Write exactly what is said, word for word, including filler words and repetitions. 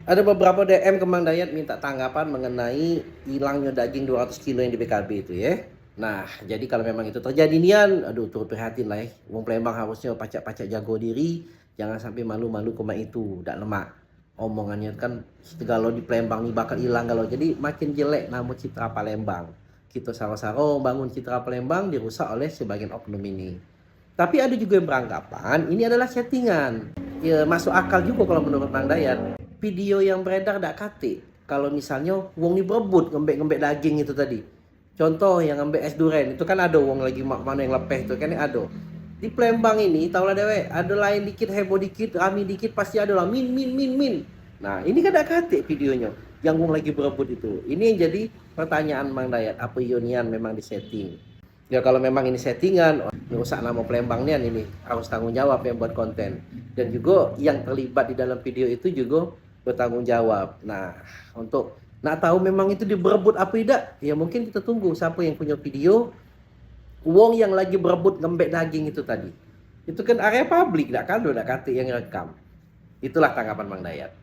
Ada beberapa D M ke Mang Dayat minta tanggapan mengenai hilangnya daging dua ratus kilo yang di B K B itu ya. Nah, jadi kalau memang itu terjadi nian, aduh turut prihatin lah ya. Wong Palembang harusnya pacak-pacak jago diri, jangan sampai malu-malu koma itu, dak lemak. Omongannya kan segalo di Palembang ni bakal hilang galo. Jadi makin jelek nama citra Palembang. Kita saro-saro bangun citra Palembang dirusak oleh sebagian oknum ini. Tapi ada juga yang beranggapan ini adalah settingan. Ya, masuk akal juga kalau menurut Mang Dayat. Video yang beredar dak katik. Kalau misalnya wong ni berebut ngembek-ngembek daging itu tadi. Contoh yang ngembek es duren itu kan ada wong lagi mak mana yang lepeh itu kan ada. Di Palembang ini tahulah dewek, ada lain dikit, heboh dikit, rami dikit pasti ada lah min min min min. Nah, ini kan dak katik videonya. Yang wong lagi berebut itu. Ini yang jadi pertanyaan Mang Dayat, apa iyo nian memang disetting? Ya kalau memang ini settingan, ngerusak nama Palembang nian ini harus tanggung jawab yang buat konten. Dan juga yang terlibat di dalam video itu juga bertanggung jawab. Nah, untuk nak tahu memang itu diberebut apa tidak, ya mungkin kita tunggu siapa yang punya video wong yang lagi berebut ngembek daging itu tadi. Itu kan area publik, dak kalu dak katik yang rekam. Itulah tanggapan Mang Dayat.